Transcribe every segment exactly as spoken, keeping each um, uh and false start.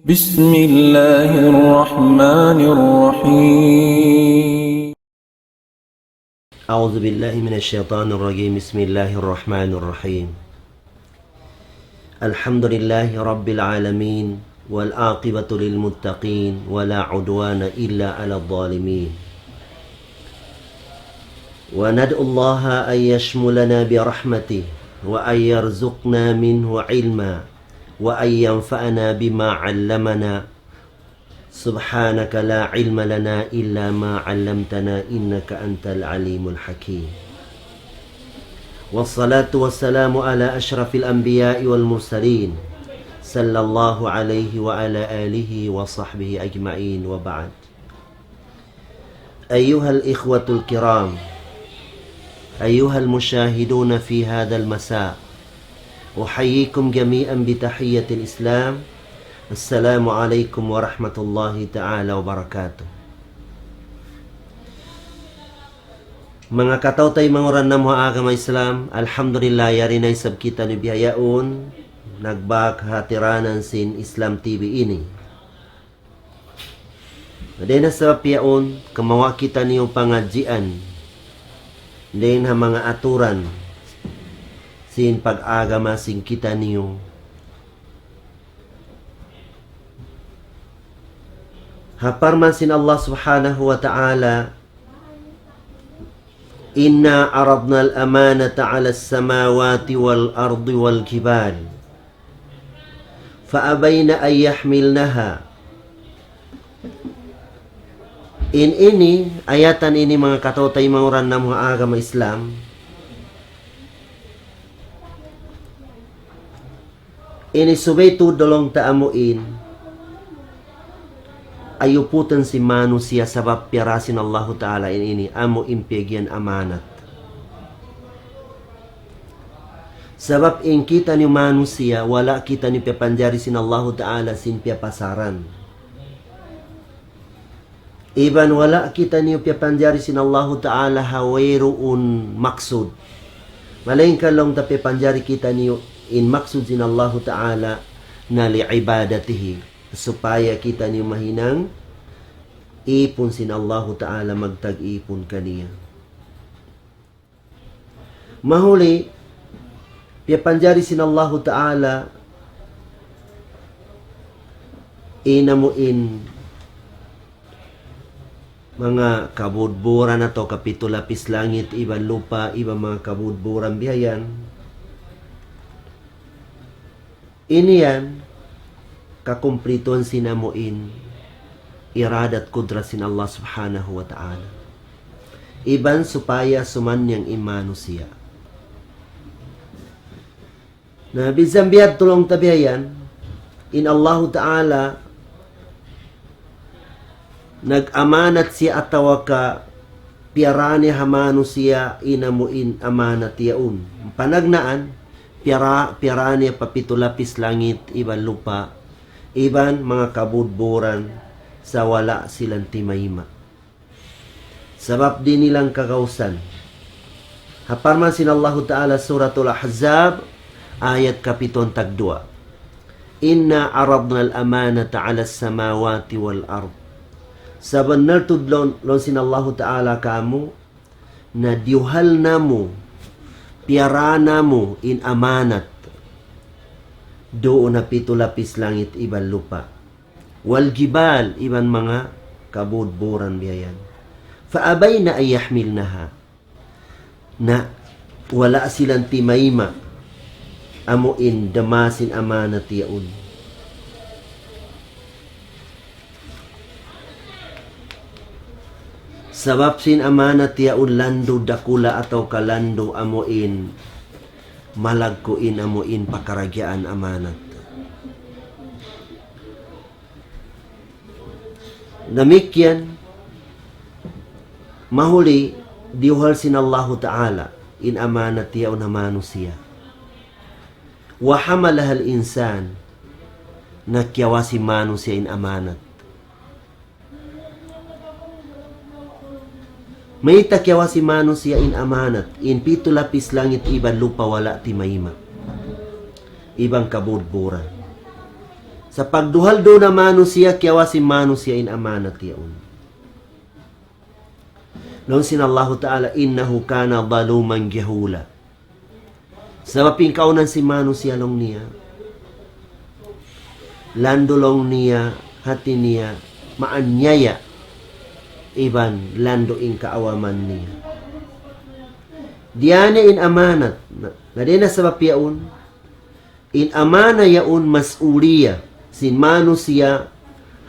بسم الله الرحمن الرحيم. أعوذ بالله من الشيطان الرجيم. بسم الله الرحمن الرحيم. الحمد لله رب العالمين، والعاقبة للمتقين، ولا عدوان إلا على الظالمين. وندعو الله أن يشملنا برحمته، وأن يرزقنا منه علما، وأن ينفعنا بما علمنا. سبحانك لا علم لنا إلا ما علمتنا إنك أنت العليم الحكيم. والصلاة والسلام على أشرف الأنبياء والمرسلين، صلى الله عليه وعلى آله وصحبه أجمعين، وبعد. أيها الإخوة الكرام، أيها المشاهدون في هذا المساء، أحييكم جميعا بتحية الإسلام. السلام عليكم ورحمة الله تعالى وبركاته. Manga kataw-taymanghuran namu' ha agama Islam, alhamdulillah, yari na isab kitaniyu bihaun nagbak ha tiranan sin Islam T V ini. Dayn ha sabab yaun, kumawa' kitaniyu pangadjian dayn ha manga aturan sin pag-agama sin kitaniyu. Ha parman sin Allah Subhanahu wa Ta'ala, إنا عرضنا الأمانة على السماوات والأرض والجبال فأبين أن يحملنها. In ini, ayatan ini, manga kataw-taymanghuran namu' ha agama Islam, ini subay tuud laung ta amuin ayuputun sin manusiya' sabab piyara sin Allahu Ta'ala in ini amuin piyagiyan amanat. Sabab in kitaniyu manusiya', wala' kitaniyu piyapanjari sin Allahu Ta'ala sin piyapasaran. Iban wala' kitaniyu piyapanjari sin Allahu Ta'ala ha wayruun maksud. Malaingkan laung ta piyapanjari kitaniyu in maksud sin Allahu Ta'ala na لعبادته. Supaya kitaniyu mahinang ipun sin Allahu Ta'ala, magtag-ipun kaniya. Mahuli, piyapanjari sin Allahu Ta'ala in amuin manga kabudburan atawa kapitu lapis langit iban lupa' iban manga kabudburan bihayan. Ini yan, kakumplituhan sin amuin iradat kudrat sin Allah Subhanahu wa Ta'ala. Iban supaya sumannang in manusiya'. Na, bisan biya' ha yan laung ta bihayan, in Allahu Ta'ala nag-amanat siya atawa ka piyara niya ha manusiya' in amuin amanat yaun. Panagnaan, piyara, piyara niya pa pitu lapis langit iban lupa', iban manga kabudburan sa' wala' silang timayma'. Sabab di' nila kagausan. Ha parman sin Allahu Ta'ala, Suratul Ahzab, ayat kapituan tagduwa. إنا عرضنا الأمانة على السماوات والأرض. Sabunnal tuud laung, laung sin Allahu Ta'ala kamu, na diyuhal namu', piyara namu' in amanat duun ha pitu lapis langit iban lupa'. والجبال, iban manga kabudburan bihayan. فأبين أن يحملنها. Na, wala' silang timayma' amuin dama sin amanat yaun. Sabab sin amanat yaun landu' dakula' atawa ka landu' amuin malaggu' in amuin pakaragyaan amanat. Damikkiyan, mahuli diyuhal sin Allahu Ta'ala in amanat yaun ha manusiya'. وحملها الإنسان, na kiyawa sin manusiya' in amanat. Mayta' kiyawa sin manusiya' in amanat, in pitu lapis langit iban lupa' wala' timayma'. Iban kabudburan. Sa' pagduhal duun na manusiya', kiyawa' sin manusiya' in amanat yaun. Laung sin Allahu Ta'ala, إنه كان ظلوما جهولا. Sabab in kaunan sin manusiya' laung niya, landu' laung niya, hati niya, maanyaya, iban landu' in kaawaman niya. Diya niya in amanat, na, na di' na sabab yaun, in amana yaun mas'uliya sin manusiya'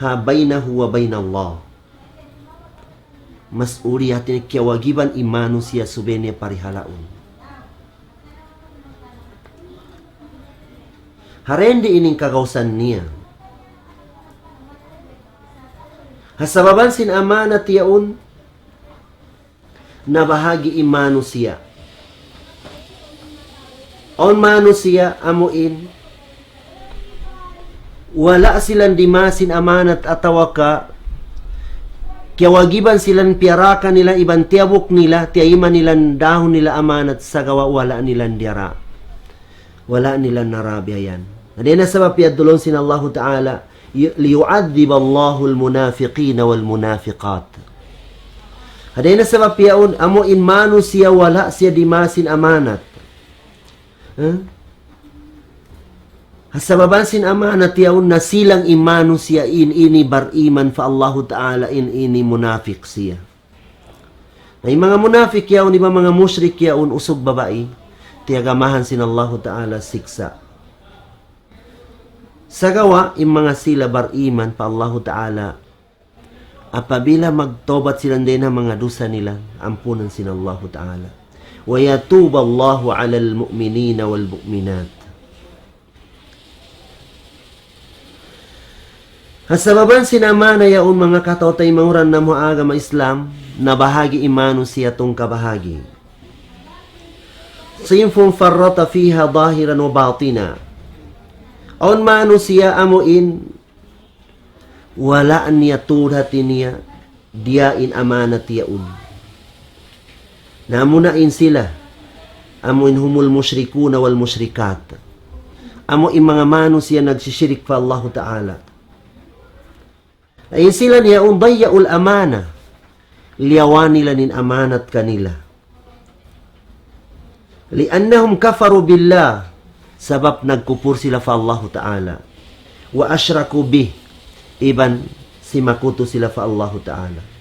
ha بينه وبين الله. Mas'uliya hati niya kiyawajiban in manusiya' subay niya parihalaun. Harindi ini in kagausan niya. Ha sababan sin amanat yaun, nabahagi' in manusiya'. Awn manusiya' amu in wala' sila dimā sin amanat atawa ka kiyawajiban sila piyarakan nila iban tiyabuk nila, tiyayma' nila dahun nila amanat sagawa' wala' nila diyara. Wala' nila narabiyayan. Na dayn ha sabab yadtu laung sin Allahu Ta'ala, ي-، ليعذب الله المنافقين والمنافقات. Ha dayn ha sabab yaun, amu in manusiya' wala' siya dimā sin amanat. Eh? Ha sababan sin amanat yaun nasilang in manusiya' in ini bariman pa Allahu Ta'ala, in ini munafik siya. Na in manga munafik yaun iban manga mushrik yaun usug babai, tiyagamahan sin Allahu Ta'ala siksa'. Sagawa' in manga sila bariman pa Allahu Ta'ala, apabila magtawbat sila dayn ha manga dusa nila, ampunan sin Allahu Ta'ala. ويتوب الله على المؤمنين والمؤمنات. Ha sababan sin amana yaun manga kataw-taymanghuran namu' ha agama Islam, nabahagi' in manusiya' tungka bahagi'. صنف فرط فيها ظاهرا وباطنا. Awn manusiya' amu in wala' niya tuud hati niya diya in amanat yaun. Na amuna in sila, amu in هم المشركون والمشركات. Amu in manga manusiya' nagsishirik pa Allahu Ta'ala. In sila niya yaun ضيعوا الأمانة. Liyawan nila in amanat kanila. لأنهم كفروا بالله, sabab nagkupur sila pa Allahu Ta'ala. وأشركوا به, iban simakutu sila pa Allahu Ta'ala.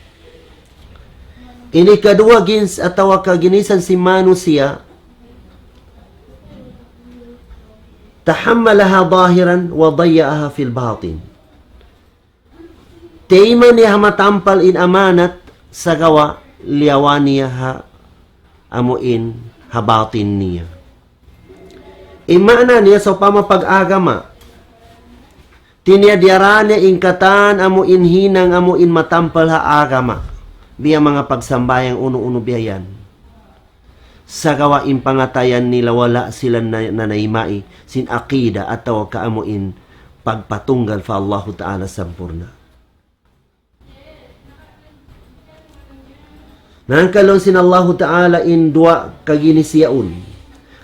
Ini kaduwa gins atawa kaginisan sin manusiya', تحملها ظاهرا وضيعها في الباطن. Tiyayma' niya ha matampal in amanat, sagawa' liyawan niya ha amu in ha batin niya. In maana niya sawpama pag-agama, hati niya diyara niya in katan amu in hinang amu in matampal ha agama. Biya' manga pagsambahayang unu-unu biya' yan. Sagawa' in pangatayan nila wala' sila na-, nanaymai sin aqida atawa ka amu in pagpatunggal pa Allahu Ta'ala sampurna'. Na hangkan laung sin Allahu Ta'ala in duwa kaginis yaun.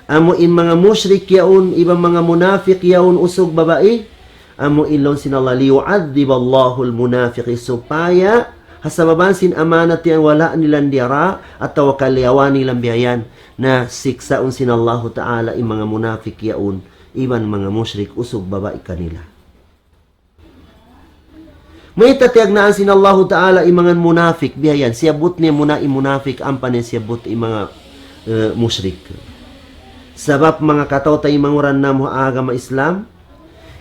Amu in manga mushrik yaun, iban manga munafik yaun usug babai, amu in laung sin Allah, ليعذب الله المنافقين, supaya ha sababan sin amanat yan wala' nila diyara, atawa ka liyawan nila biya' yan, na siksaun sin Allahu Ta'ala in manga munafik yaun, iban manga mushrik usug babai kanila. Mayta' tiyagnaan sin Allahu Ta'ala in manga munafik, biya' yan, siyabbut niya muna in munafik, ampa niya siyabbut in manga, eh, mushrik. Sabab manga kataw-taymanghuran namu' ha agama Islam,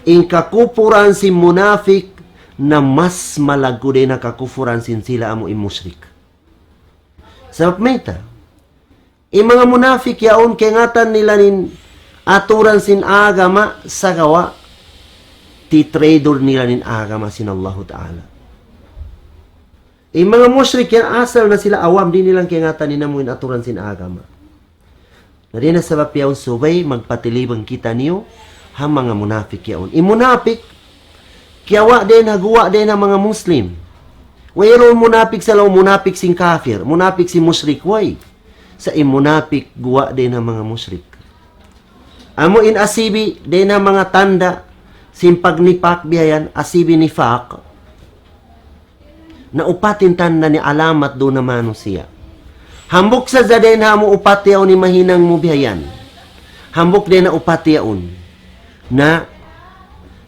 in kakupuran sin munafik na mas malaggu' dayn ha kakupuran sin sila amu in mushrik. Sabab mayta'? In manga munafik yaun kaingatan nila in aturan sin agama sagawa' titraitor nila in agama sin Allahu Ta'ala. In manga mushrik yan asal na sila awam, di' nila kaingatan in amu in aturan sin agama. Na dayn ha sabab yaun subay magpatilibang kitaniyu ha manga munafik yaun. In munafik, kiyawa' dayn ha guwa' dayn ha manga Muslim. Wayruun munafik sa laung munafik sin kafir, munafik sin mushrik, way. Sa' in munafik guwa' dayn ha manga mushrik. Amu in asibi' dayn ha manga tanda' sin pagnipak biya' yan, asibi nifak, na upat in tanda' niya, alamat duun ha manusiya'. Hambuuk sadja dayn ha amu upat yaun in mahinang mu biya' yan. Hambuuk dayn ha upat yaun. Na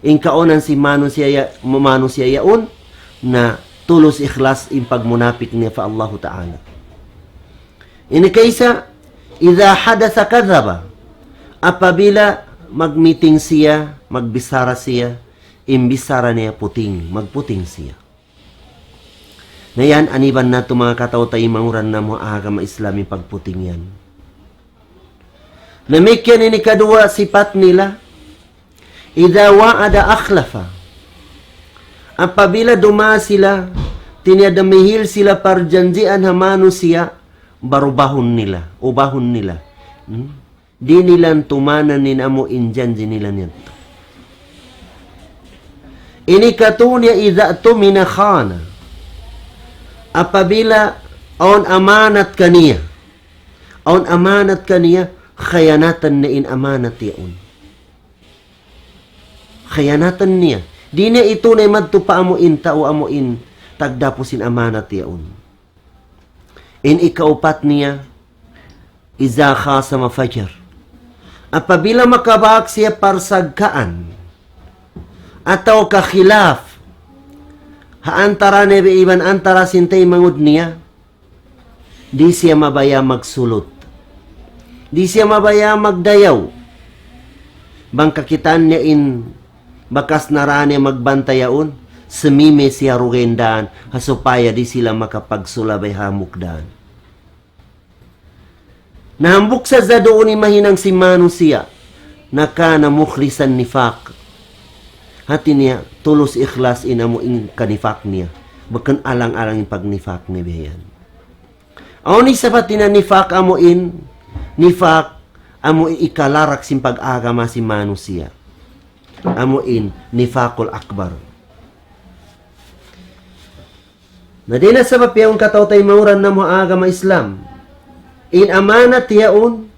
in kaunan sin manusiya' ya-, manusiya' yaun, na tulus ikhlas in pagmunapik niya pa Allahu Ta'ala. Ini kaisa, إذا حدث كذب. Apabila mag-meeting siya, magbichara siya, in bichara niya puting, magputing siya. Na yan, aniban natu' manga kataw-taymanghuran namu' ha agama Islam in pagputing yan. Damikkiyan ini kaduwa sipat nila, إذا وعد أخلف. Apabila dumatung sila, tiniya damihil sila parjanjian ha manusiya', barubahun nila, ubahun nila. Hmm? Di' nila tumanan in amu in janji' nila niya. Ini katu' niya إذا اؤتمن خان. Apabila awn amanat kaniya. Awn amanat kaniya, khiyanatan niya in amanat yaun. Khiyanatan niya. Di' niya itunay madtu pa amu in tau amu in tagdapu sin amanat yaun. In ikaupat niya, إذا خاصم فجر. Apabila makabak siya parsagkaan, atawa ka khilaf, ha antara niya iban antara sin taymanghud niya, di' siya mabaya' magsulut. Di' siya mabaya' magdayaw. Bang kakitaan niya in bakas na ra niya magbantay yaun, sumimi siya dugaing dān, ha supaya di' sila makapagsulabay hambuuk dān. Na hambuuk sadja duun in mahinang sin manusiya', na كان مخلصا نفاق. Hāti niya, tulus ikhlas in amu in kanifak niya. Bukun alang-alang in pagnifak niya biya' yan. Awn isab hāti niya nifak amu in, nifak amu in ikalarak sin pag-agama sin manusiya'. Amu in nifakul akbar. Na dayn ha sabab yaun kataw-taymanghuran namu' ha agama Islam. In amanat yaun,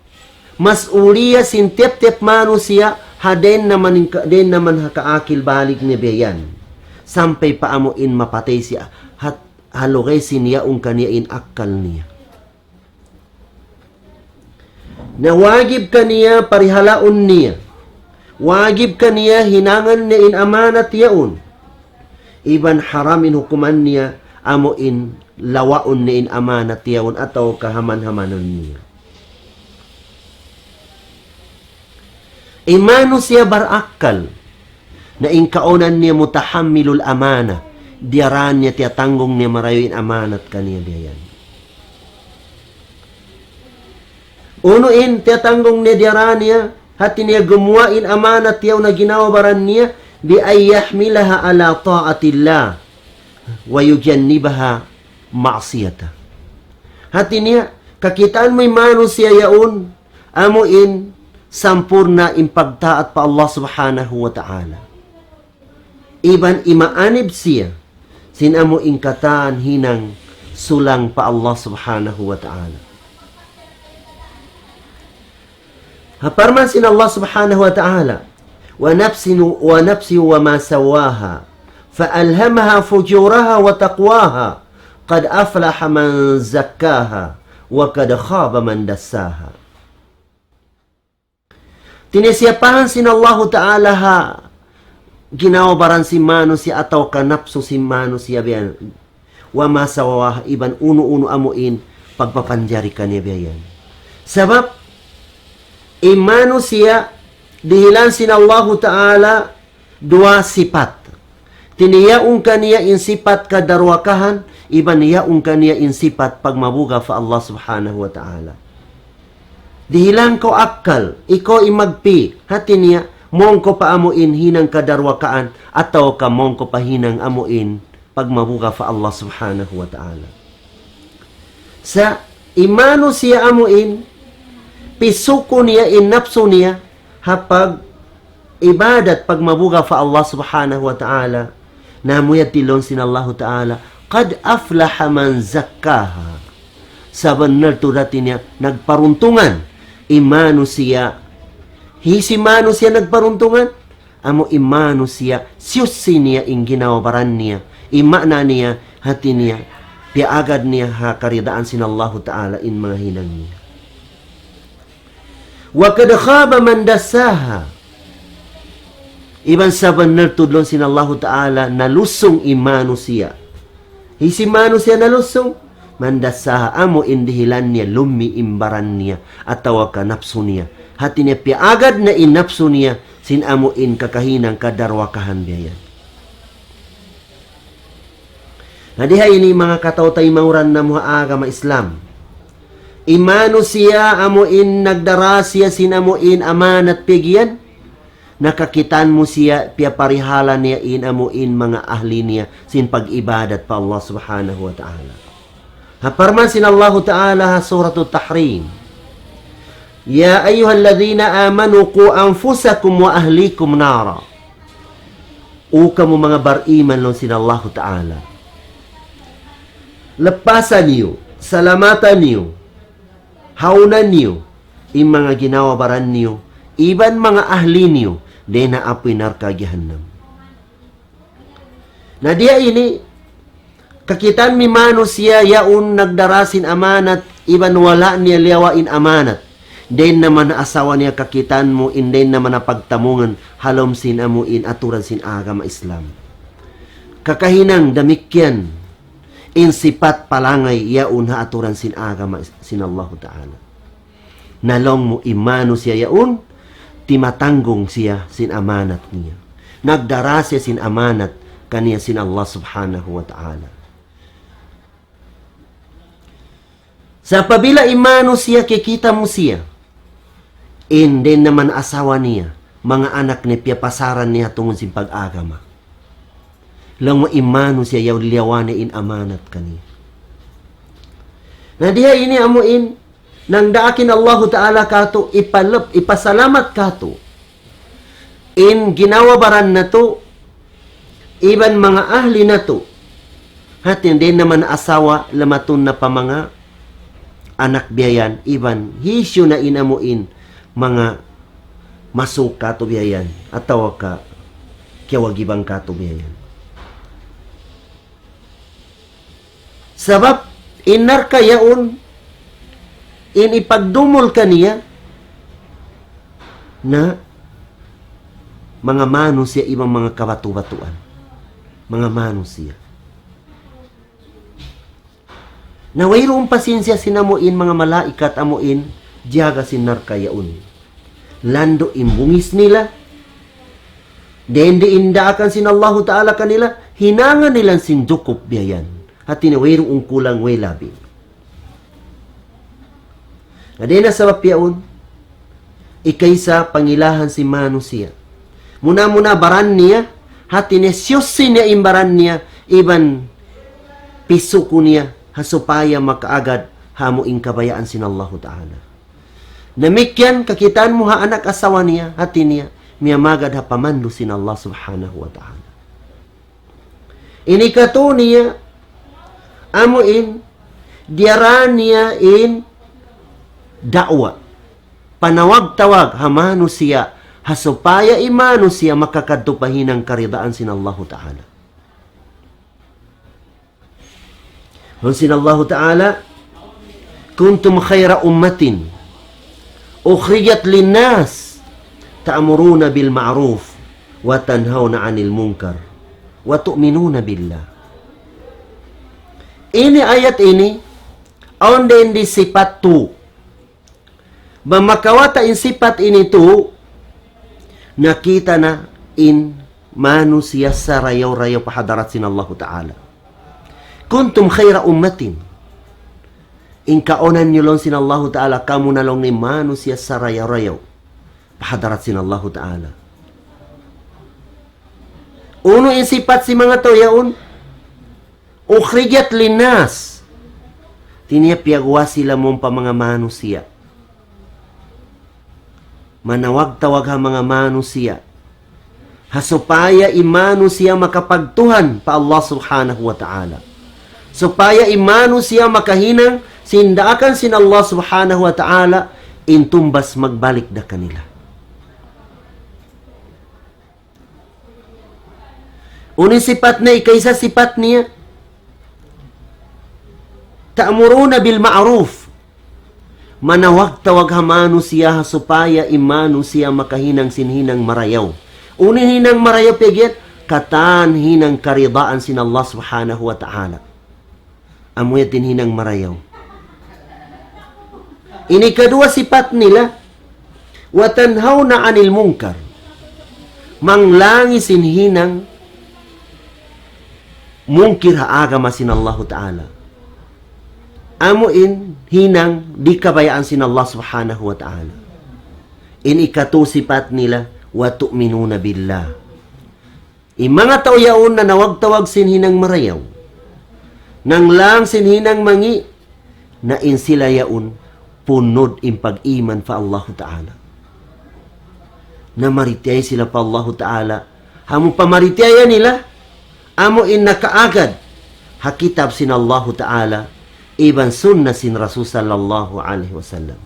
mas'uliya sin tiyap-tiyap manusiya', ha dayn naman in ka-, dayn naman ha kaakil balig niya biya' yan. Sampay pa amu in mapatay siya, hat-, ha lugay sin yaun kaniya in akkal niya. Na wajib kaniya parihalaun niya. Wajib kaniya hinangan niya in amanat yaun. Iban haram in hukuman niya, amu in lawaun niya in amanat yaun atawa kahaman-hamanan niya. In manusiya' barakkal, na in kaunan niya متحمل الأمانة, diyarā niya tiyatanggung niya marayaw in amanat kaniya biya' yan. Unu in tiyatanggung niya diyarā niya, hāti niya gumuwa' in amanat yaun na ginhawa-baran niya, بأن يحملها على طاعة الله ويجنبها معصيته. Hāti niya, kakitaan mu in manusiya' yaun, amu in sampurna' in pagtaat pa Allah Subhanahu wa Ta'ala. Iban imaanib siya, sin amu in katan hinang sulang pa Allah Subhanahu wa Ta'ala. Ha parman sin Allah Subhanahu wa Ta'ala, ونفس، ونفس وما سواها، فألهمها فجورها وتقواها، قد أفلح من زكاها، وقد خاب من دساها. Tiniya siyapahan sin Allahu Ta'ala ha ginhawa-baran sin manusiya' atawa ka napsu sin manusiya' biya' yan. وما سواها, iban unu-unu amu in pagpapanjari kaniya biya' yan. Sabab, in manusiya' dihilan sin Allahu Ta'ala duwa sipat. Tiniya yaun kaniya in sipat kadarwakahan, iban yaun kaniya in sipat pagmabuga' pa Allah Subhanahu wa Ta'ala. Dihilan kaw akkal, ikaw in magpi', hāti niya, mawn kaw pa amu in hinang kadarwakaan, atawa ka mawn kaw pa hinang amu in pagmabuga' pa Allah Subhanahu wa Ta'ala. Sa' in manusiya' amu in, pisuku niya in napsu niya, ha pag-ibadat, pagmabuga' pa Allah Subhanahu wa Ta'ala, na amu yan laung sin Allahu Ta'ala, قد أفلح من زكاها. Sabunnal tuud hāti niya, nagparuntungan in manusiya'. Hisiyu in manusiya' nagparuntungan? amu in manusiya', siyusi niya in ginhawa-baran niya, in maana niya, hati niya, piyaagad niya ha karidaan sin Allahu Ta'ala in manga hinang niya. وقد خاب من دساها. Iban sabunnal tuud laung sin Allahu Ta'ala, nalusung in manusiya'. Hisiyu in manusiya' nalusung? من دساها, amu in dihilan niya lummi' in baran niya, atawa ka napsu niya. Hati niya piyaagad na in napsu niya, sin amu in kakahinang kadarwakahan biya' yan. Na di ha ini manga kataw-taymanghuran namu' ha agama Islam. In manusiya' amu in nagdara siya sin amu in amanat piyag-iyan. Na kakitaan mu siya piyaparihala niya in amu in manga ahli niya sin pag-ibadat pa Allah Subhanahu wa Ta'ala. Ha parman sin Allahu Ta'ala ha Suratul Tahrim. يا أيها الذين آمنوا قوا أنفسكم وأهليكم نارا. O kamu manga bariman laung sin Allahu Ta'ala. Lapasa niyu, salamata niyu, hauna niyu, in manga ginhawa-baran niyu, iban manga ahli niyu, dayn ha api narka' jahannam. Na di ha ini, kakitaan mu in manusiya' yaun nagdara sin amanat, iban wala' niya liyawa' in amanat. Dayn ha manga asawa niya kakitaan mu, in dayn ha manga pagtamungan, ha lawm sin amu in aturan sin agama Islam. Kakahinang damikkiyan, in sipat palangay yaun ha aturan sin agama is-, sin Allahu Ta'ala. Na laung mu in manusiya' yaun, timatanggung siya sin amanat niya. Nagdara siya sin amanat kaniya sin Allah Subhanahu wa Ta'ala. Sa' apabila in manusiya' kikita' mu siya, in dayn ha manga asawa niya, manga anak niya piyapasaran niya tungud sin pag-agama. Laung mu in manusiya' yaun liyawa' niya in amanat kaniya. Na di ha ini amu in nangdaak in Allahu Ta'ala katu', ipalap-, ipasalamat katu'. In ginhawa-baran natu', iban manga ahli natu'. Hati dayn ha manga asawa lamatun na pa manga anak biya' yan, iban hisiyu na in amu in manga masuuk katu' biya' yan, atawa ka kiyawajiban katu' biya' yan. Sabab, in narka' yaun, in ipagdumul kaniya, na manga manusiya' iban manga kabatu-batuan. Manga manusiya'. Na wayruun pasinsiya sin amu in manga malaikat amu in jiyaga sin narka' yaun. Landu' in bungis nila, dayn di in daakan sin Allahu Ta'ala kanila, hinangan nila sin jukup biya' yan. Hati niya wayruun kulang, way labi. Na dayn ha sabab yaun, ikaisa pangilahan sin manusiya'. Muna-muna baran niya, hati niya siyusi niya in baran niya, iban pisuku niya, ha supaya makaagad ha amu in kabayaan sin Allahu Ta'ala. Damikkiyan kakitaan mu ha anak asawa niya, hati niya, miyamagad ha pamandu' sin Allah Subhanahu wa Ta'ala. Ini katu' niya, amu in, diyara niya in da'wa. Panawag-tawag ha manusiya', ha supaya in manusiya' makakadtu pa hinang karidaan sin Allahu Ta'ala. Laung sin Allahu Ta'ala, كنتم خير أمة أخرجت للناس تأمرون بالمعروف وتنهون عن المنكر وتؤمنون بالله. Ini ayat ini, awn dayn di sipat tu. Bang makawa' ta in sipat ini tu, na kita' na in manusiya' sarayaw-rayaw pa hadarat sin Allahu Ta'ala. كنتم خير أمة. In kaunan niyu laung sin Allahu Ta'ala, kamu na laung in manusiya' sarayaw-rayaw pa hadarat sin Allahu Ta'ala. Unu in sipat sin manga tau yaun? أخرجت للناس. Hati niya piyagwa sila mawn pa manga manusiya'. Manawag-tawag ha manga manusiya'. Ha supaya in manusiya' makapagtuhan pa Allah Subhanahu wa Ta'ala. Supaya in manusiya' makahinang sin daakan sin Allah Subhanahu wa Ta'ala, in tumbas magbalik da kanila. Unu in sipat niya, ikaisa sipat niya, ta'muruna bil ma'ruf. Manawag-tawag ha manusiya' ha supaya in manusiya' makahinang sin hinang marayaw. Unu in hinang marayaw piyagiyan? Katan hinang karidaan sin Allah Subhanahu wa Ta'ala. Amu yan in hinang marayaw. Ini kaduwa sipat nila, wa tanhawna anil munkar. Manglang sin hinang mungkir ha agama sin Allahu Ta'ala. Amu in hinang di' kabayaan sin Allah Subhanahu wa Ta'ala. In ikatu sipat nila, wa tu'minuna billah. In manga tau yaun nanawag-tawag sin hinang marayaw, nanglang sin hinang mangi', na in sila yaun punud in pag-iman pa Allahu Ta'ala. Namaritiyaya sila pa Allahu Ta'ala. Amu pamaritiyaya nila, amu in nakaagad ha kitab sin Allahu Ta'ala, iban sunna sin Rasul sallallahu alayhi wasallam.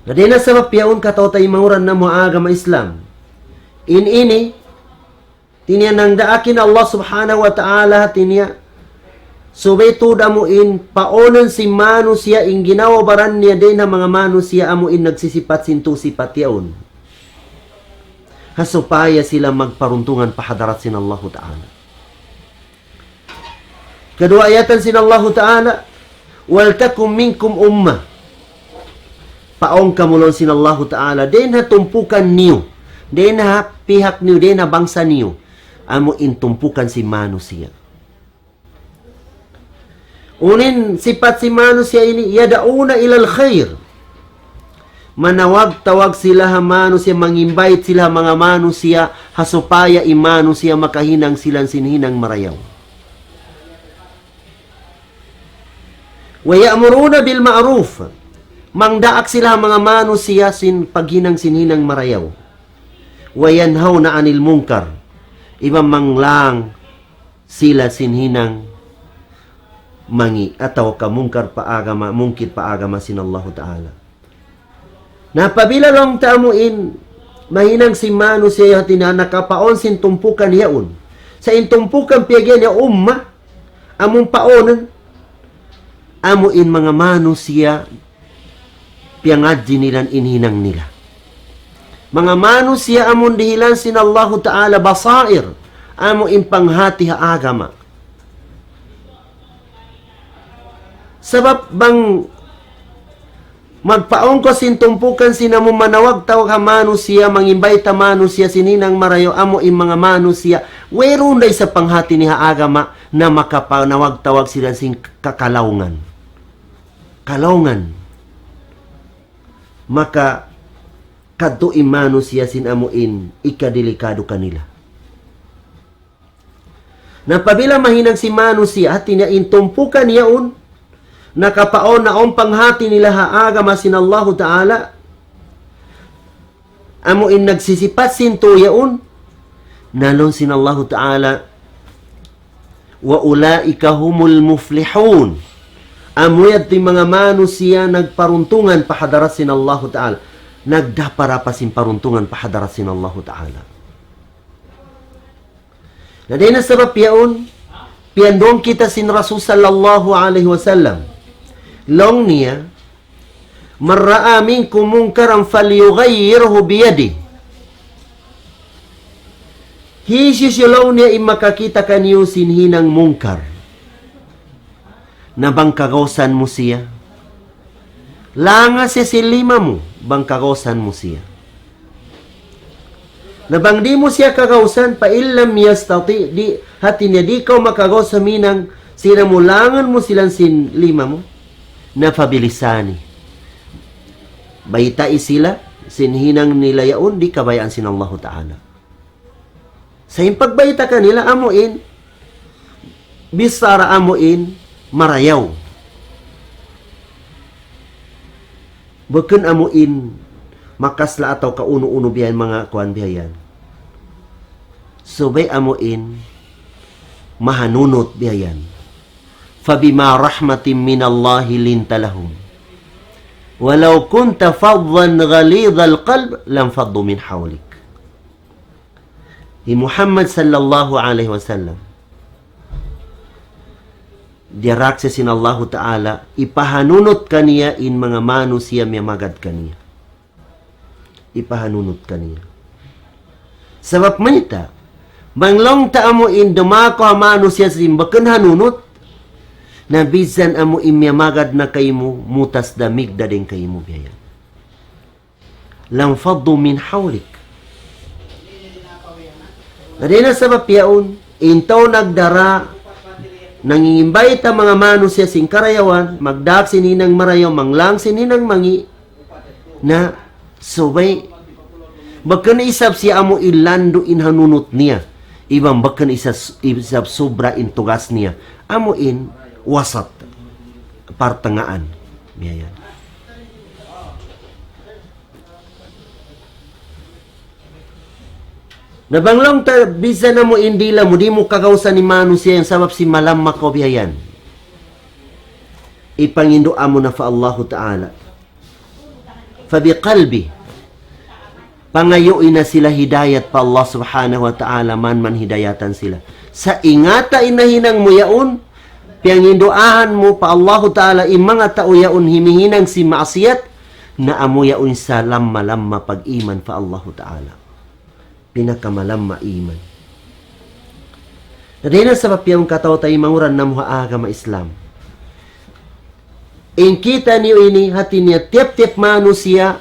Na dayn ha sabab yaun, kataw-taymanghuran namu' ha agama Islam. In ini, hati niya nangdaak in Allah Subhanahu wa Ta'ala, hati niya, subay tuud amu in paunun sin manusiya' in ginhawa-baran niya dayn ha manga manusiya' amu in nagsisipat sin tū sipat yaun. Ha supaya sila magparuntungan pa hadarat sin Allahu Ta'ala. Kaduwa ayatan sin Allahu Ta'ala, "Waltakum minkum ummah." Paun kamu laung sin Allahu Ta'ala, dayn ha tumpukan niyu, dayn ha pihak niyu, dayn ha bangsa niyu, amu in tumpukan sin manusiya'. Unu in sipat sin manusiya' ini, yad'una ilal khair. Manawag-tawag sila ha manusiya', mang-invite sila ha manga manusiya', ha supaya in manusiya' makahinang sila sin hinang marayaw. Wa ya'muruna bil ma'ruf. Mangdaak sila ha manga manusiya' sin paghinang sin hinang marayaw. Wa yanhawna anil munkar. Iban manglang sila sin hinang mangi' atawa ka mungkar pa agama, mungkir pa agama sin Allahu Ta'ala. Na apabila laung ta amu in mahinang sin manusiya' hati niya nakapaun sin tumpukan yaun. Sa' in tumpukan piyagiyan niya ummah, amun paunun, amu in manga manusiya' piyangadji nila in hinang nila. Manga manusiya' amun dihilan sin Allahu Ta'ala basair, amu in panghati ha agama. Sabab bang magpaun kaw sin tumpukan sin amun manawag-tawag ha manusiya', mang-invite ha manusiya' sin hinang marayaw, amu in manga manusiya', wayruun da isab panghati niya ha agama, na makapanawag-tawag sila sin kakalaungan. Kalaungan. Maka kadtu in manusiya' sin amu in ikadelikadu kanila. Na apabila mahinang sin manusiya', hati niya in tumpukan yaun, nakapaun na awn panghati nila ha agama sin Allahu Ta'ala, amu in nagsisipat sin tū yaun, na laung sin Allahu Ta'ala, wa ulaika humul muflihun. Amu yadtu in manga manusiya' nagparuntungan pa hadarat sin Allahu Ta'ala. Nagdapa-dapa sin paruntungan pa hadarat sin Allahu Ta'ala. Na dayn ha sabab yaun, piyandung kita sin Rasul sallallahu alayhi wasallam. Laung niya, "Man ra'a minkum munkaran falyughayyirhu biyadih." Hisiyu-siyu laung niya in makakita' kaniyu sin hinang mungkar, na bang kagausan mu siya, langa siya sin lima mu, bang kagausan mu siya. Na bang di' mu siya kagausan, fa in lam yastati', di', hati niya di' kaw makagaus huminang sin amu langan mu sila sin lima mu, na fa bilisani. Baytai sila sin hinang nila yaun di' kabayaan sin Allahu Ta'ala. Sa' in pagbayta' kanila amu in, bichara amu in, marayaw. Bukun amu in, makasla' atawa ka unu-unu biya' yan manga kuwan biya' yan. Subay amu in, mahanunut biya' yan. فبما رحمة من الله لنت لهم ولو كنت فظا غليظ القلب لانفضوا من حولك. Hi Muhammad sallallahu alayhi wasallam, diyaak siya sin Allahu Ta'ala, ipahanunut kaniya in manga manusiya' miyamagad kaniya. Ipahanunut kaniya. Sabab mayta', bang laung ta amu in dumako ha manusiya' sin bukun hanunut, na bisan amu in miyamagad na kaymu, mutas damig da dayn kaymu biya' yan. لانفضوا من حولك. Na dayn ha sabab yaun, in tau nagdara, nangingimbay ta manga manusiya' sin karayawan, magdaak sin hinang marayaw, manglang sin hinang mangi', na subay, bukun isab siya amu in landu' in hanunut niya, iban bukun isab, isab subra in tugas niya, amu in wasat, partangaan. Biya' yan. Na bang laung ta bisan amu in dila mu, di' mu kagausan in manusiya' yan sabab sin malamma kaw biya' yan. Ipanghindu' mu na pa Allahu Ta'ala. فبقلبه. Pangayui na sila hidayat pa Allah Subhanahu wa Ta'ala, man man hidayatan sila. Sa' ingata in nahinang mu yaun, piyanghinduan mu pa Allahu Ta'ala in manga tau yaun himihinang sin maasiyat, na amu yaun sa lamma-lamma pag-iman pa Allahu Ta'ala. Pinakamalamma iman. Na dayn ha sabab yaun kataw-taymanghuran namu' ha agama Islam. In kitaniyu ini, hati niya tiyap-tiyap manusiya',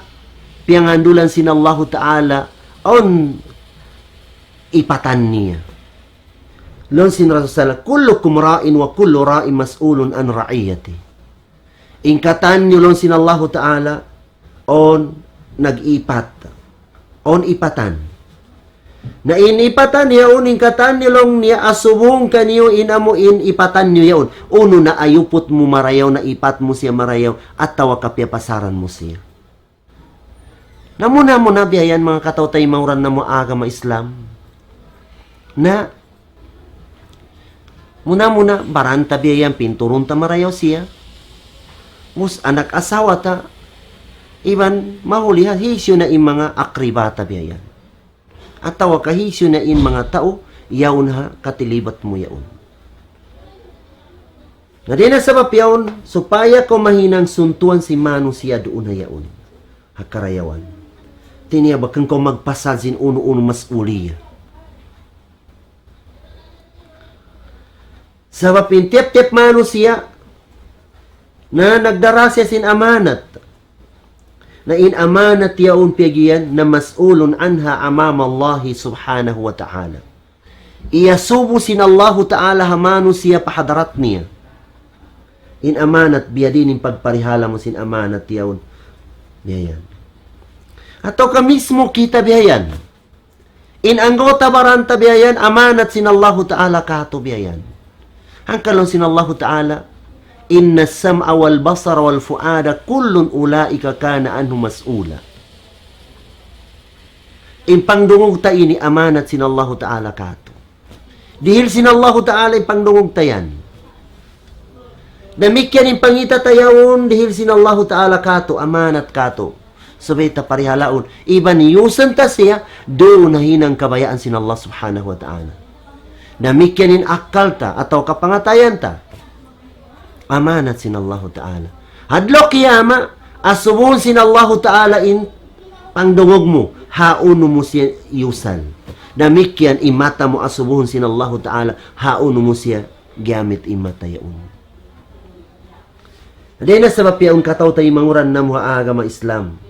piyanghandulan sin Allahu Ta'ala, awn ipatan niya. Laung sin Rasul sallallahu alayhi wasallam, كلكم راع وكل راع مسؤول عن رعيته. In katan niyu laung sin Allahu Ta'ala, awn nag-iipat. Awn ipatan. Na in ipatan yaun, in katan niyu laung niya asubuhun kaniyu in amu in ipatan niyu yaun. Unu na ayuput mu marayaw, na ipat mu siya marayaw, atawa ka piyapasaran mu siya. Na muna-muna biya' yan manga kataw-taymanghuran namu' agama Islam. Na muna-muna baran ta biya' yan, pinturun ta marayaw siya. Mus anak asawa ta, iban mahuli ha hisiyu na in manga akriba ta biya' yan. Atawa ka hisiyu na in manga tau, yaun ha katilibat mu yaun. Na dayn ha sabab yaun, supaya kaw mahinang suntuan sin manusiya' duun ha yaun. Ha karayawan. Hati niya bukun kaw magpasad sin unu-unu mas'uliya. Sabab in tiyap-tiyap manusiya', na nagdara siya sin amanat. Na in amanat yaun piyag-iyan, na مسؤول عنها أمام الله سبحانه وتعالى. Iyasubu sin Allahu Ta'ala ha manusiya' pa hadarat niya. In amanat, biyadiin in pagparihala mu sin amanat yaun. Biya' yan. Atawa ka mismo kita biya' yan. In anggota baran ta biya' yan, amanat sin Allahu Ta'ala katu' biya' yan. Hangkan laung sin Allahu Ta'ala, إن السمع والبصر والفؤاد كل أولئك كان عنه مسؤولا. In pangdungug ta ini amanat sin Allahu Ta'ala katu'. Dihil sin Allahu Ta'ala in pangdungug ta yan. Damikkiyan in pangita' ta yaun, dihil sin Allahu Ta'ala katu', amanat katu'. Subay ta parihalaun. Iban iyusan ta siya, duun ha hinang kabayaan sin Allah Subhanahu wa Ta'ala. Damikkiyan in akkal ta, atawa kapangatayan ta. Amanat sin Allahu Ta'ala. Ha adlaw qiyamah, asubuhun sin Allahu Ta'ala in pangdungug mu, hawnu mu siya iyusal. Damikkiyan in mata mu asubuhun sin Allahu Ta'ala, hawnu mu siya giyamit in mata yaun. Dayn ha sabab yaun kataw-taymanghuran namu' ha agama Islam.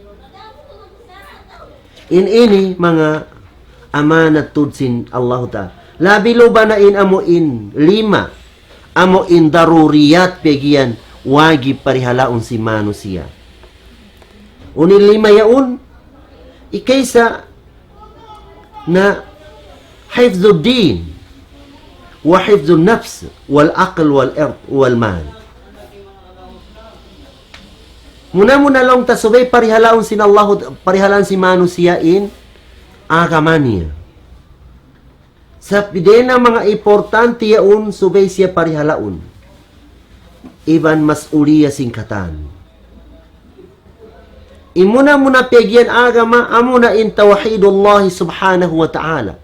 In ini manga amanat tuud sin Allahu Ta'ala. Labi luba na in amu in lima, amu in daruriyat piyag-iyan wajib parihalaun sin manusiya'. Unu in lima yaun, ikaisa na حفظ الدين وحفظ النفس والعقل والعرض والمال. Muna-muna laung ta subay parihalaun sin Allahu, parihalaun sin manusiya' in agama niya. Sabab dayn ha manga importante yaun subay siya parihalaun. Iban mas'uliya sin katan. In muna-muna piyag-iyan agama, amuna in tawhidullah subhanahu wa ta'ala.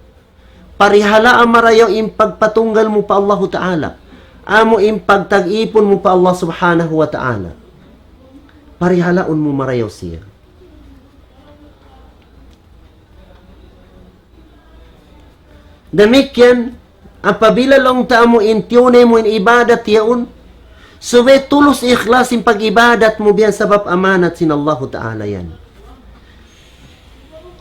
Parihalaa marayaw in pagpatunggal mu pa Allahu Ta'ala. Amu in pagtag-ipun mu pa Allah Subhanahu wa Ta'ala. Parihalaun mu marayaw siya. Damikkiyan, apabila laung ta amu in tiyunay mu in ibadat yaun, subay tulus ikhlas in pag-ibadat mu biya' sabab amanat sin Allahu Ta'ala yan.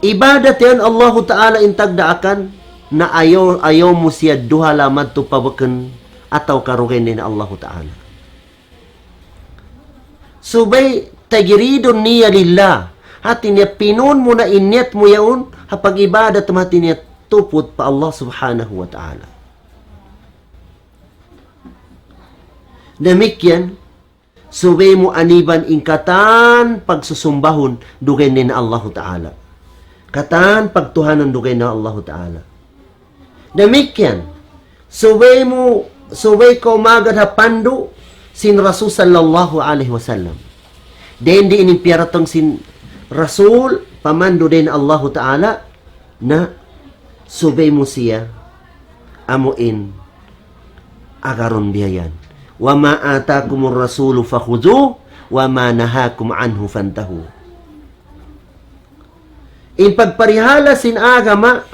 Ibadat yan Allahu Ta'ala in tagdaakan, na ayaw, ayaw mu siya duhala madtu pa bukun atawa karugain na Allahu Ta'ala. Subay tajridun niyya lillah. Hati niya pinun mu na in niyat mu yaun, ha pag-ibadat mu hati niya tuput pa Allah Subhanahu wa Ta'ala. Damikkiyan, subay mu aniban in katan pagsusumbahun dugaing na Allahu Ta'ala. Katan pagtuhanun dugaing na Allahu Ta'ala. Damikkiyan, subay mu, subay kaw magad ha pandu' sin Rasul sallallahu alayhi wasallam. Dayn di ini piyaratung sin Rasul, pamandu' dayn Allahu Ta'ala, na subay mu siya amu in agarun biya' yan. وما آتاكم الرسول فخذوه وما نهاكم عنه فانتهوا. In pagparihala sin agama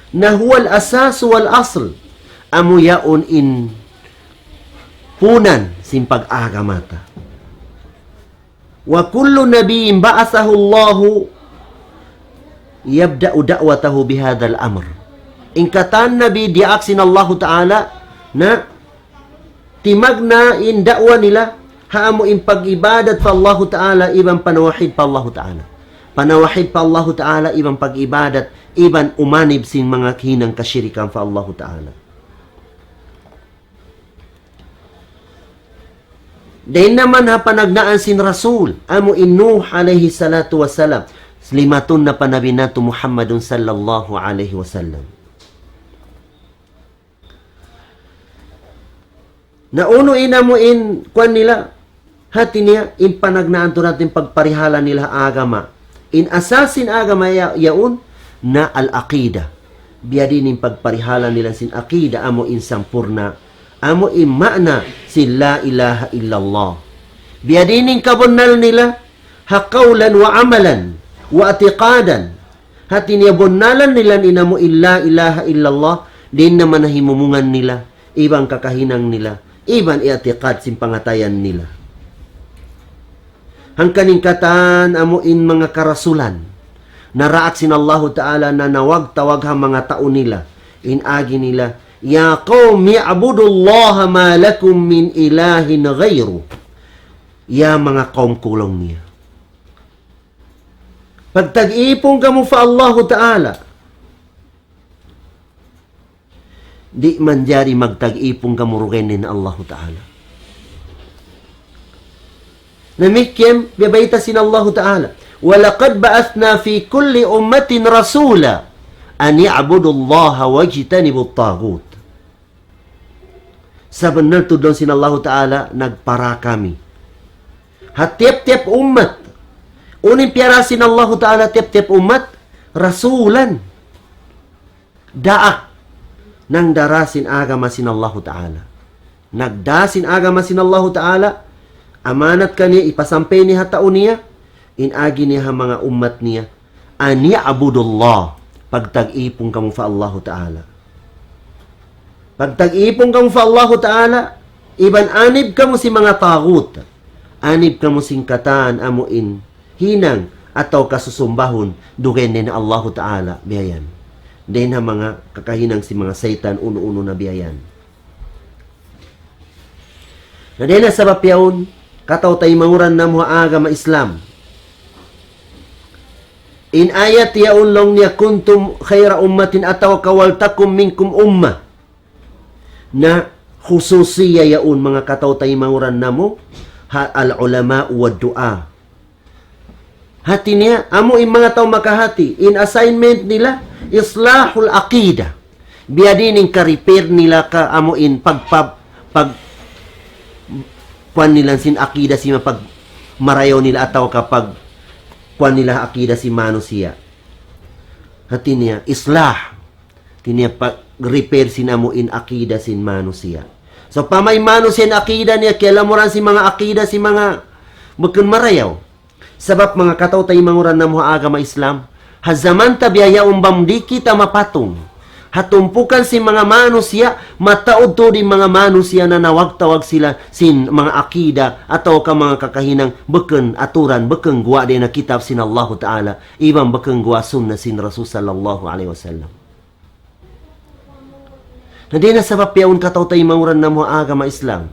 na هو الأساس والأصل. Amu yaun in punan sin pag-agama ta. وكل نبي بعثه الله يبدأ دعوته بهذا الأمر. In katan nabi diyaak sin Allahu Ta'ala na timagna' in da'wa nila ha amu in pag-ibadat pa Allahu Ta'ala iban panawahid pa Allahu Ta'ala. Panawahid pa Allahu Ta'ala iban pag-ibadat iban umanib sin manga hinang kashirikan pa Allahu Ta'ala. Dayn naman ha panagnaan sin Rasul, amu in Nuh alayhi salatu wassalam, limatun na pa Nabi natu' Muhammadun sallallahu alayhi wasallam. Na unu in amu in kuwan nila, hati niya, in panagnaan tu natin pagparihala nila ha agama. In asas sin agama ya-, yaun na al-aqida. Biyadiin in pagparihala nila sin aqida, amu in sampurna', amu in ma'na sin la ilaha illallah. Biyadiin in kabunnal nila, ha qawlan wa amalan, wa i'tiqadan. Hati niya bunnalan nila in amu in la ilaha illallah, dayn naman ha himumungan nila, iban kakahinang nila, iban i'tiqad sin pangatayan nila. Hangkan in katan amu in manga karasulan, naraak sin Allahu Ta'ala na nawag-tawag ha manga tau nila, in agi nila, يا قوم اعبدوا الله ما لكم من إله غيره. Ya manga kawm ku laung niya. Pagtag-ipun kamu pa Allahu Ta'ala. Di' manjari magtag-ipun kamu dugaing na Allahu Ta'ala. Damikkiyan, biyabayta' sin Allahu Ta'ala, ولقد بعثنا في كل أمة رسولا أن اعبدوا الله واجتنبوا الطاغوت. Sabunnal tuud laung sin Allahu Ta'ala, nagpara kami ha tiyap-tiyap ummat. Unu in piyara sin Allahu Ta'ala tiyap-tiyap ummat? Rasulan. Daak. Nangdara sin agama sin Allahu Ta'ala. Nagdā sin agama sin Allahu Ta'ala, amanat kaniya, ipasampay niya ha tau niya, in agi niya ha manga ummat niya, أن اعبدوا الله, pagtag-ipun kamu pa Allahu Ta'ala. Pagtag-ipun kamu pa Allahu Ta'ala, iban anib kamu sin manga taghut. Anib kamu sin katan amu in hinang atawa kasusumbahun dugaing na Allahu Ta'ala, biya' yan. Dayn ha manga kakahinang sin manga saytan, unu-unu na biya' yan. Na dayn ha sabab yaun, kataw-taymanghuran namu' ha agama Islam. In ayat yaun laung niya, كنتم خير أمة atawa ka ولتكن منكم أمة. Na khususiya yaun manga kataw-taymanghuran namu' ha العلماء والدعاة. Hati niya, amu in manga tau makahati, in assignment nila, إصلاح العقيدة. Biyadiin in ka-repair nila ka amu in pag-, pag-, pag-, kuwan nila sin aqida sin manga pag-, marayaw nila atawa ka pag-, kuwan nila aqida sin manusiya'. Hati niya, islah. Hati niya pag-repair sin amu in akida sin manusiya'. So, pamay manusiya' in akida niya, kiyalamuran sin manga akida sin manga bukun marayaw. Sabab manga kataw-taymanghuran namu' ha agama Islam, ha jaman ta biya' yaun bang di' kita mapatung ha tumpukan sin manga manusiya', mataud tuud in manga manusiya' nanawag-tawag sila sin manga akida atawa ka manga kakahinang bukun aturan, bukun guwa' dayn ha kitab sin Allahu Ta'ala, iban bukun guwa' sunna sin Rasul sallallahu alayhi wasallam. Na dayn ha sabab yaun kataw-taymanghuran namu' ha agama Islam.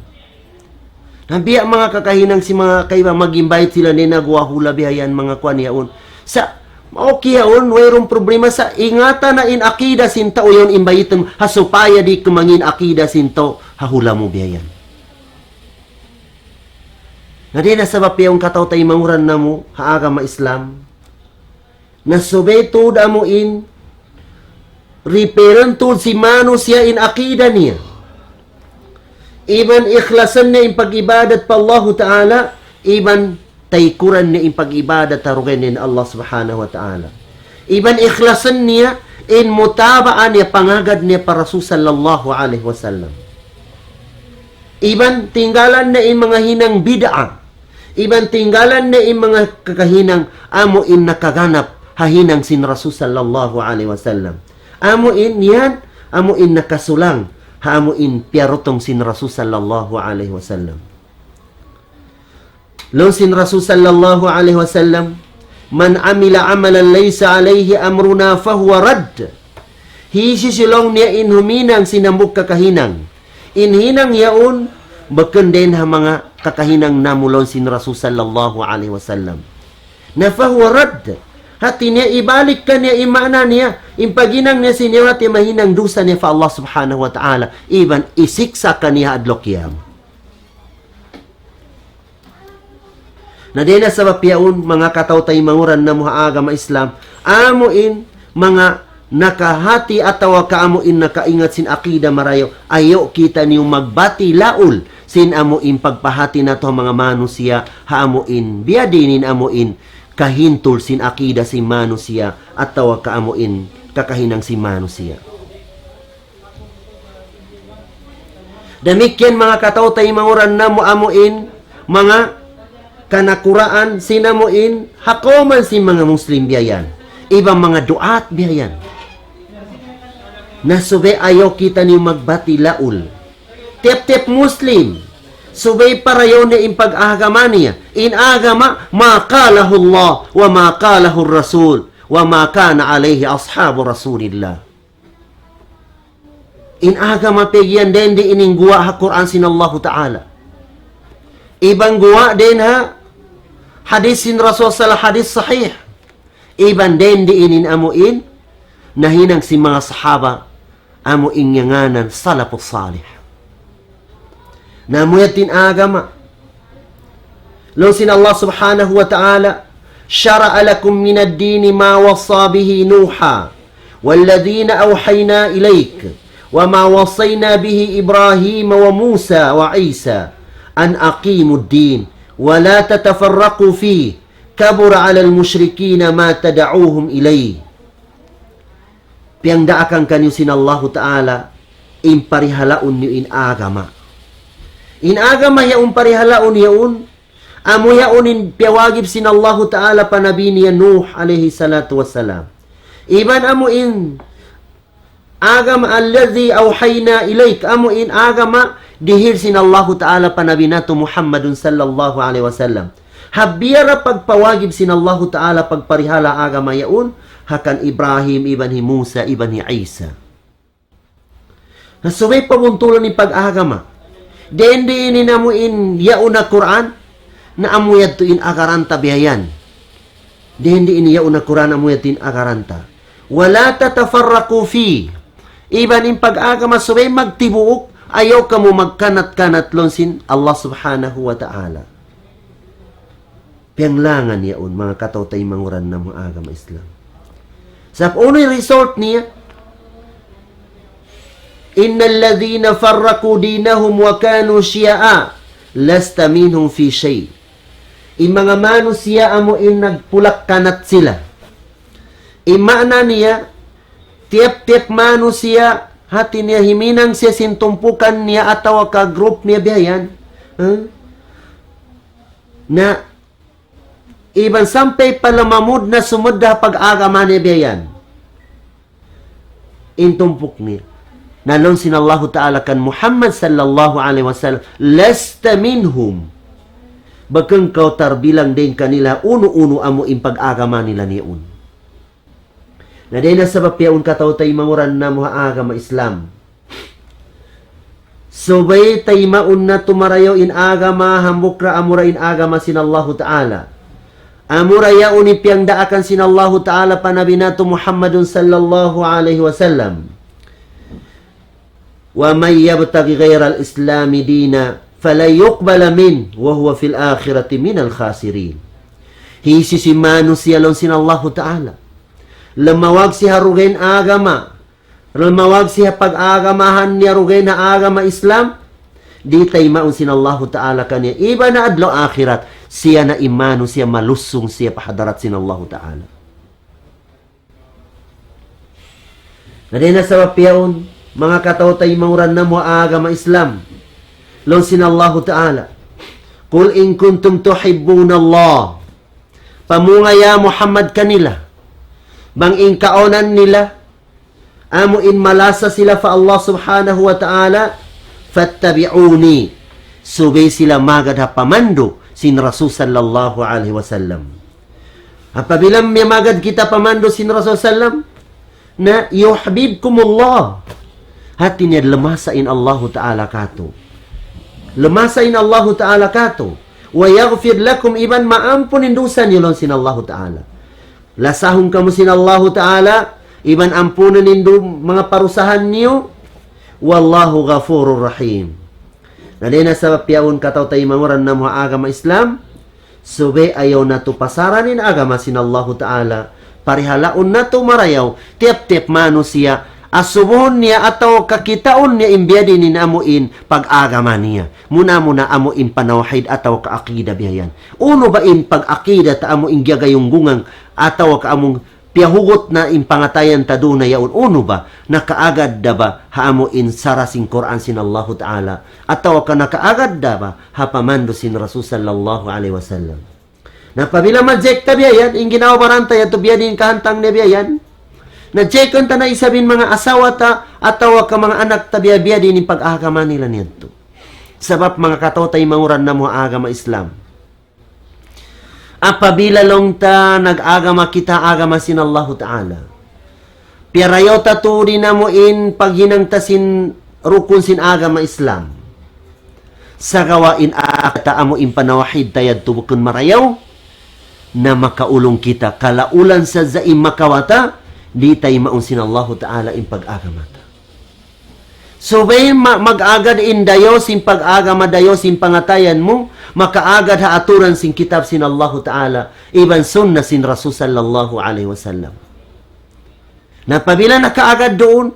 Na biya' manga kakahinang sin manga kaibanan mag-invite sila dayn ha guwa' hula biya' yan manga kuwan yaun. Sa', okay yaun, wayruun problema sa' ingatan na in akida sin tau yaun invite mu, ha supaya di' kumangī' in akida sin tau ha hula mu biya' yan. Na dayn ha sabab yaun kataw-taymanghuran namu' ha agama Islam. Na subay tuud amu in repairun tuud sin manusiya' in akida niya. Iban ikhlasan niya in pag-ibadat pa Allahu Ta'ala, iban taykuran niya in pag-ibadat ha dugaing niya in Allah Subhanahu wa Ta'ala. Iban ikhlasan niya in mutaba'an niya, pangagad niya pa Rasul sallallahu alayhi wasallam. Iban tinggalan niya in manga hinang bid'a. Iban tinggalan niya in manga kakahinang amu in nakaganap ha hinang sin Rasul sallallahu alayhi wasallam. Amu in yan, amu in nakasulang ha amu in piyarutung sin Rasul sallallahu alayhi wasallam. Laung sin Rasul sallallahu alayhi wasallam, من عمل عملا ليس عليه أمرنا فهو رد. Hisiyu-siyu laung niya in huminang sin hambuuk kakahinang, in hinang yaun bukun dayn ha manga kakahinang namu', laung sin Rasul sallallahu alayhi wasallam. Na فهو رد. Hati niya ibalik kaniya in maana niya, in paghinang niya sin yaun hati mahinang dusa niya pa Allah Subhanahu wa Ta'ala, iban isiksa' kaniya ha adlaw qiyamah. Na dayn ha sabab yaun, manga kataw-taymanghuran namu' ha agama Islam, amu in manga nakahati atawa ka amu in nakaingat sin akida marayaw, ayaw kitaniyu magbati laul sin amu in pagpahati natu' ha manga manusiya', ha amu in biyadiin in amu in kahintul sin akida sin manusiya' atawa ka amu in kakahinang sin manusiya'. Damikkiyan manga kataw-taymanghuran namu' amu in manga kanakuraan sin amu in ha kawman sin manga Muslim biya' yan, iban manga du'at biya' yan. Na subay ayaw kitaniyu magbati laul. Tiyap-tiyap Muslim, subay parayaw niya in pag-agama niya. In agama, ما قاله الله وما قاله الرسول وما كان عليه أصحاب رسول الله. In agama pegge' yan, dayn di in guwa' ha Qur'an sin Allahu Ta'ala. Iban guwa' dayn ha hadith sin Rasul sallallahu, hadith sahih. Iban dayn di in amu in nahinang sin manga sahaba, amu in ngānan salafus salih. Na amu yan in agama. Laung sin Allah Subhanahu wa Ta'ala, شرع لكم من الدين ما وصى به نوحا والذين أوحينا إليك وما وصينا به إبراهيم وموسى وعيسى أن أقيموا الدين ولا تتفرقوا فيه كبر على المشركين ما تدعوهم إليه. Piyangdaakan kaniyu sin Allahu Ta'ala in parihalaun niyu in agama. In agama yaun parihalaun yaun, amu yaun in piyawajib sin Allahu Ta'ala pa Nabi niya Nuh alayhi salatu wassalam. Iban amu in agama الذي أوحينا إليك, amu in agama dihil sin Allahu Ta'ala pa Nabi natu' Muhammadun sallallahu alayhi wasallam. Ha biya' da pagpawajib sin Allahu Ta'ala pagparihala agama yaun, ha kan Ibrahim, iban hi Musa, iban hi Isa. Na subay pabuntulan in pag-agama. Dayn di in amu in yaun ha Qur'an, na amu yadtu in agaran ta biya' yan. Dayn di in yaun ha Qur'an, amu yadtu in agaran ta. ولا تتفرقوا فيه. Iban in pag-agama subay magtibuuk, ayaw kamu magkanat-kanat laung sin Allah Subhanahu wa Ta'ala. Piyanglangan yaun, manga kataw-taymanghuran namu' ha agama Islam. Sabab unu in result niya? إن الذين فرقوا دينهم وكانوا شيعا لست منهم في شيء. In manga manusiya' amu in nagpulak-kanat sila. In maana niya, Tiyap-tiyap manusiya', hati niya himinang siya sin tumpukan niya atawa ka group niya biya' yan. Huh? Na, iban sampay pa lamamud na sumud ha pag-agama niya biya' yan. In tumpuk niya. Na laung sin Allahu Ta'ala kan Muhammad sallallahu alayhi wasallam, "Lasta minhum." Bukun kaw tarbilang dayn kanila unu-unu amu in pag-agama nila niya yaun. Na dayn ha sabab yaun kataw-taymanghuran namu' ha agama Islam. Subay taymaun natu' marayaw in agama, hambuuk da amura in agama sin Allahu Ta'ala. Amura yaun in piyangdaakan sin Allahu Ta'ala pa Nabi natu' Muhammadun sallallahu alayhi wasallam. ومن يبتغ غير الإسلام دينا فلن يقبل منه وهو في الآخرة من الخاسرين. Hisiyu-siyu manusiya' laung sin Allahu Ta'ala. Lamawag siya ha dugaing agama. Lamawag siya pag-agamahan niya dugaing ha agama Islam. Di' taymaun sin Allahu Ta'ala kaniya. Iban ha adlaw akhirat. Siya na in manusiya' malusung siya pa hadarat sin Allahu Ta'ala. Na dayn ha sabab yaun, manga kataw-taymanghuran namu' ha agama Islam. Laung sin Allahu Ta'ala, "قل إن كنتم تحبون الله." Pamung ya Muhammad kanila, bang in kaunan nila, amu in malasa sila pa Allah Subhanahu wa Ta'ala, "فاتبعوني." Subay sila magad ha pamandu' sin Rasul sallallahu alayhi wasallam. Apabila miyamagad kita pamandu' sin Rasul sallam, na, "يحببكم الله." Hati niya lamasa in Allahu Ta'ala katu'. Lamasa in Allahu Ta'ala katu'. "ويغفر لكم," iban maampun in dusa niyu laung sin Allahu Ta'ala. Lasahun kamu sin Allahu Ta'ala, iban ampunun in du-, manga parusahan niyu. "والله غفور رحيم." Na dayn ha sabab yaun kataw-taymanghuran namu' ha agama Islam, subay ayaw natu' pasaran in agama sin Allahu Ta'ala, parihalaun natu' marayaw, tiyap-tiyap manusiya', asubuhun niya atawa kakitaun niya in biyadiin in amu in pag-agama niya. Muna-muna amu in panawhid atawa ka akida biya' yan. Unu ba in pag-akida ta amu in giyagayunggungan atawa ka amu piyahugut na in pangatayan ta duun na yaun unu ba, nakaagad da ba ha amu in sara sin Qur'an sin Allahu Ta'ala, atawa ka nakaagad da ba ha pamandu' sin Rasul sallallahu alayhi wasallam. Na apabila ma-check ta biya' yan, in ginhawa-baran ta yadtu biya' diin kahantang niya biya' yan, na-check ta na isab in manga asawa ta, atawa ka manga anak ta biya', biya' diin in pag-agama nila niya yadtu. Sabab manga kataw-taymanghuran namu' ha agama Islam. Apabila laung ta nag-agama kita agama sin Allahu Ta'ala. Piyarayaw ta tuud in amu in paghinang ta sin rukun sin agama Islam. Sagawa' in a-, ta amu in panawhid ta yadtu bukun marayaw. Na makaulung kita kalaulan sadja in makawata, di' taymaun sin Allahu Ta'ala in pag-agama ta. Subay ma-, mag-agad in dayaw sin pag-agama, dayaw sin pangatayan mu, makaagad ha aturan sin kitab sin Allahu Ta'ala, iban sunnah sin Rasul sallallahu alayhi wasallam. Na apabila nakaagad duun,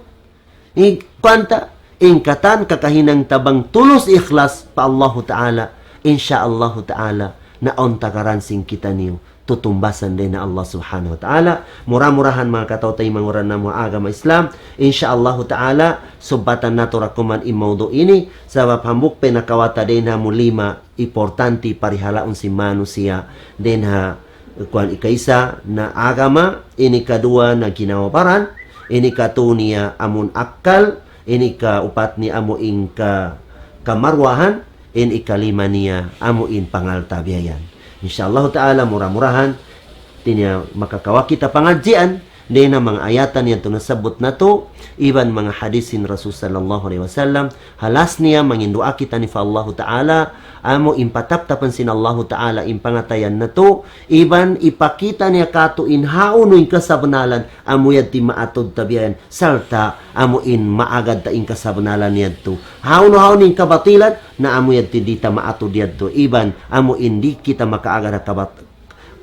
in, kuwan ta, in katan kakahinang ta bang tulus ikhlas pa Allahu Ta'ala, insya Allahu Ta'ala, na awn tagaran sin kitaniyu tutumbasan dayn ha Allah Subhanahu wa Ta'ala. Mura-murahan manga kataw-taymanghuran namu' ha agama Islam. Insya Allahu Ta'ala, subbatan natu' ra kuman in mawdu' ini. Sabab hambuuk pa in nakawata dayn ha amu lima importante parihalaun sin manusiya'. Dayn ha kuwan ikaisa na agama, in ikaduwa na ginhawa-baran, in ikatu niya amun akkal, in ikaupat niya amu in ka-, kamarwahan, in ikalima niya amu in pangalta' biya' yan. Insya Allahu Ta'ala, mura-murahan, hati niya makakawa' kita pangadjian, dayn ha manga ayatan yadtu nasabbut natu', iban manga hadith sin Rasul sallallahu alayhi wasallam, ha last niya manginduwaa kitaniyu pa Allahu Ta'ala, amu in pataptapan sin Allahu Ta'ala in pangatayan natu', iban ipakita' niya katu' in hawnu in kasabnalan, amu yadtu in maatud ta biya' yan, sarta' amu in maagad ta in kasabnalan yadtu. Hawnu-hawnu in kabatilan, na amu yadtu di' ta maatud yadtu. Iban amu in di' kita makaagad ha kabat-,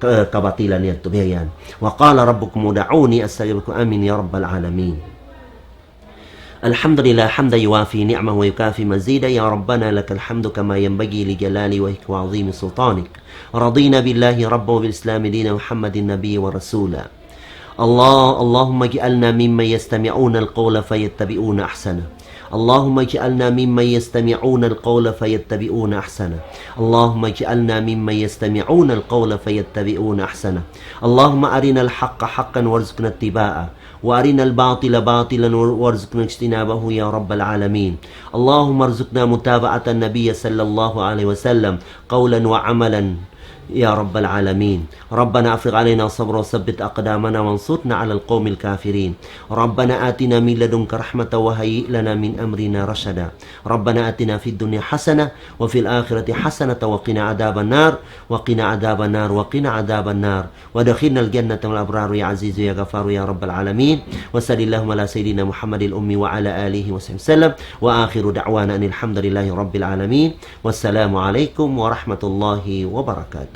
ka-, kabatilan yadtu. Biya' yan. وقال ربكم ادعوني أستجب لكم. آمين يا رب العالمين. الحمد لله حمدا يوافي نعمه ويكافئ مزيده. يا ربنا لك الحمد كما ينبغي لجلال وجهك وعظيم سلطانك. رضينا بالله ربا وبالإسلام دينا ومحمد نبيا ورسولا. الله اللهم اجعلنا ممن يستمعون القول فيتبعون أحسنه. اللهم اجعلنا ممن يستمعون القول فيتبعون أحسنه. اللهم اجعلنا ممن يستمعون القول فيتبعون أحسنه. اللهم أرنا الحق حقا وارزقنا اتباعه، وأرنا الباطل باطلا وارزقنا اجتنابه يا رب العالمين. اللهم ارزقنا متابعة النبي صلى الله عليه وسلم قولا وعملا يا رب العالمين. ربنا أفرغ علينا صبرا وثبت أقدامنا وانصرنا على القوم الكافرين. ربنا آتنا من لدنك رحمة وهيئ لنا من أمرنا رشدا. ربنا آتنا في الدنيا حسنة وفي الآخرة حسنة وقنا عذاب النار، وقنا عذاب النار، وقنا عذاب النار. وأدخلنا الجنة مع الأبرار يا عزيز يا غفار يا رب العالمين. وصل اللهم على سيدنا محمد الأمي وعلى آله وصحبه وسلم. وآخر دعوانا أن الحمد لله رب العالمين. والسلام عليكم ورحمة الله وبركاته.